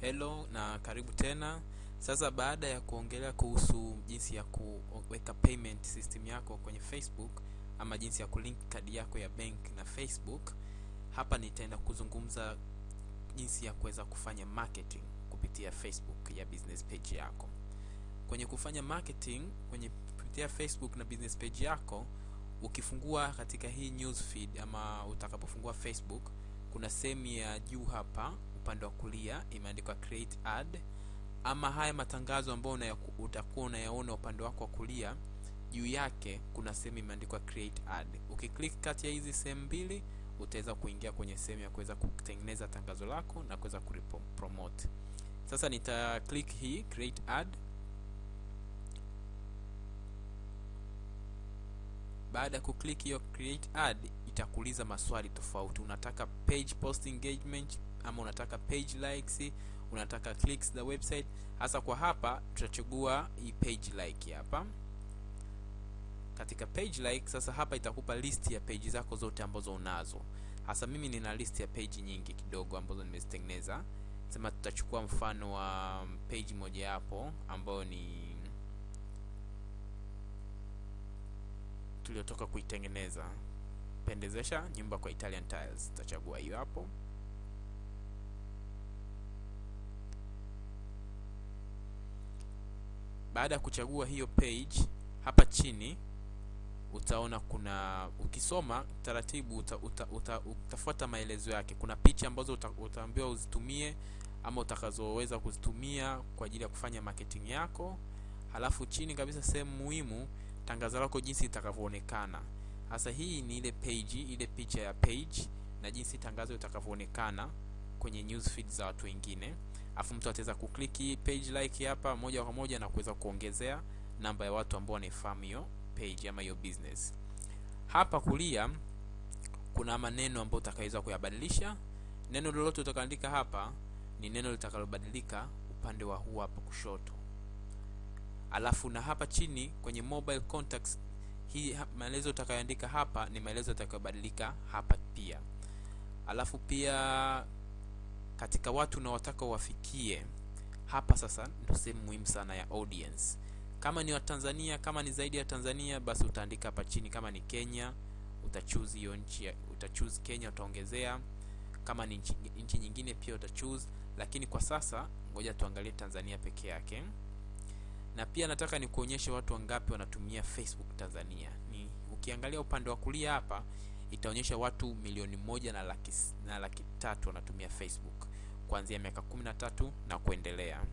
Hello na karibu tena. Sasa baada ya kuongelea kuhusu jinsi ya kuweka payment system yako kwenye Facebook ama jinsi ya kulink kadi yako ya bank na Facebook, hapa nitaenda kuzungumza jinsi ya kuweza kufanya marketing kupitia Facebook ya business page yako. Kwenye kufanya marketing kwenye kupitia Facebook na business page yako, ukifungua katika hii news feed ama utakapofungua Facebook, kuna sehemu ya juu hapa upande wa kulia imeandikwa create ad, ama haya matangazo ambayo utakuwa unayaona upande wako wa kulia, juu yake kuna sehemu imeandikwa create ad. Ukiklik kati ya hizi sehemu mbili utaweza kuingia kwenye sehemu ya kuweza kutengeneza tangazo lako na kuweza kupromote. Sasa nita click hii create ad. Baada ya kuklik hiyo create ad, itakuuliza maswali tofauti. Unataka page post engagement ama unataka page likes, unataka clicks the website. Hasa kwa hapa tutachagua hii page like hapa. Katika page like sasa hapa itakupa list ya page zako zote ambazo unazo. Hasa mimi nina list ya page nyingi kidogo ambazo nimezitengeneza. Sema tutachukua mfano wa page moja hapo ambayo ni tuliotoka kuitengeneza, pendezesha nyumba kwa Italian tiles. Tutachagua hiyo hapo. Baada ya kuchagua hiyo page, hapa chini utaona kuna, ukisoma taratibu utafuata maelezo yake. Kuna picha ambazo utaambiwa uzitumie ama utakazoweza kuzitumia kwa ajili ya kufanya marketing yako. Halafu chini kabisa sehemu muhimu, tangazo lako jinsi itakavyoonekana. Hasa hii ni ile page, ile picha ya page na jinsi tangazo itakavyoonekana kwenye news feed za watu wengine. Afu mtu ataweza kukliki page like hapa moja kwa moja na kuweza kuongezea namba ya watu ambao wanaifahamu hiyo page ama hiyo business. Hapa kulia kuna maneno ambayo utakaweza kuyabadilisha. Neno lolote utakaandika hapa ni neno litakalobadilika upande wa huu hapa kushoto. Alafu na hapa chini kwenye mobile contacts, hii maelezo utakayoandika hapa ni maelezo yatakayobadilika hapa pia. Alafu pia katika watu unaowataka wafikie, hapa sasa ndio sehemu muhimu sana ya audience. Kama ni wa Tanzania, kama ni zaidi ya Tanzania, basi utaandika hapa chini. Kama ni Kenya, utachoose hiyo nchi, utachoose Kenya, utaongezea. Kama ni nchi nyingine pia utachoose, lakini kwa sasa ngoja tuangalie Tanzania peke yake. Na pia nataka nikuonyeshe watu wangapi wanatumia Facebook Tanzania. Ni ukiangalia upande wa kulia hapa itaonyesha watu 1,100,000 wanatumia Facebook kuanzia miaka 13 na kuendelea.